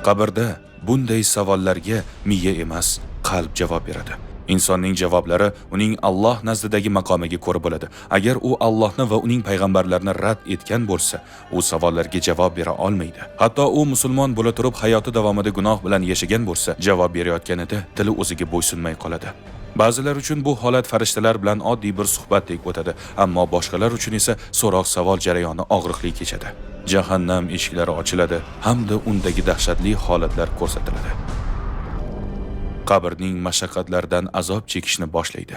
Qabrda bunday savollarga miya emas, qalb javob beradi. Insonning javoblari uning Alloh nazdidagi maqomiga ko'ra bo'ladi. Agar u Allohni va uning payg'ambarlarini rad etgan bo'lsa, u savollarga javob bera olmaydi. Hatto u musulmon bo'la turib hayoti davomida gunoh bilan yashagan bo'lsa, javob berayotganida tili o'ziga bo'ysunmay qoladi. Ba'zilar uchun bu holat farishtalar bilan oddiy bir suhbatdek o'tadi, ammo boshqalar uchun esa so'roq-savol jarayoni og'riqli kechadi. Jahannam eshiklari ochiladi hamda undagi dahshatli holatlar ko'rsatiladi. Qabrning mashaqqatlaridan azob chekishni boshlaydi.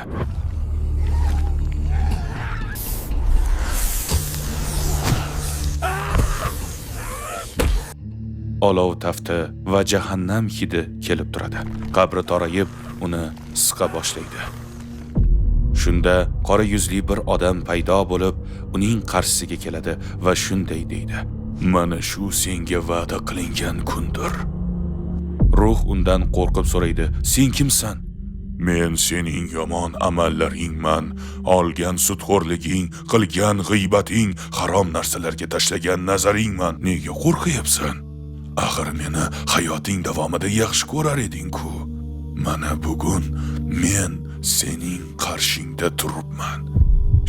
Olov tafti va jahannam hidi kelib turadi. Qabri torayib, uni siqa boshlaydi. Shunda qora yuzli bir odam paydo bo'lib, uning qarshisiga keladi va shunday deydi: "Mana shu senga va'da qilingan kundir." Ruh undan qo'rqib so'raydi: "Sen kimsan?" "Men sening yomon amallaringman, olgan sudxo'rliging, qilgan g'iybating, harom narsalarga tashlagan nazaringman. Nega qo'rqyapsan? Axir meni hayoting davomida yaxshi ko'rar eding-ku. Mana bugun men sening qarshingda turibman."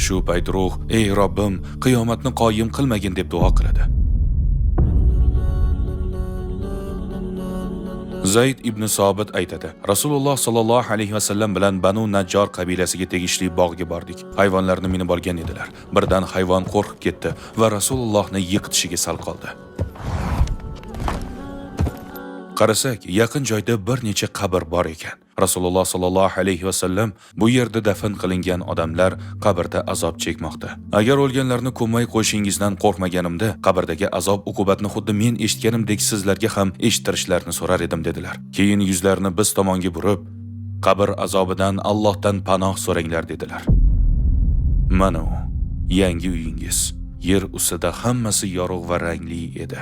Shu payt ruh: "Ey Robbim, qiyomatni qoyim qilmagin" deb duo qiladi. Zayd ibn Sobit aytadi: Rasululloh sallallohu alayhi va sallam bilan Banu Najjar qabilasiga tegishli bog'ga bordik. Hayvonlarni minib olgan edilar. Birdan hayvon qo'rqib ketdi va Rasulullohni yiqitishiga sal qoldi. Qarasak, yaqin joyda bir necha qabr bor ekan. Rasululloh sallallohu alayhi va sallam bu yerda dafn qilingan odamlar qabrda azob chekmoqda. Agar o'lganlarni ko'mmay qo'yishingizdan qo'rqmaganimda, qabrdagi azob uqubatni xuddi men eshitganimdek sizlarga ham eshittirishlarini so'rar edim dedilar. Keyin yuzlarini biz tomonga burib, qabr azobidan Allohdan panoh so'ranglar dedilar. Mana u, yangi uyingiz. Yer ustida hammasi yorug' va rangli edi.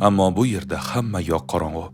Ammo bu yerda hamma yoq qorong'u.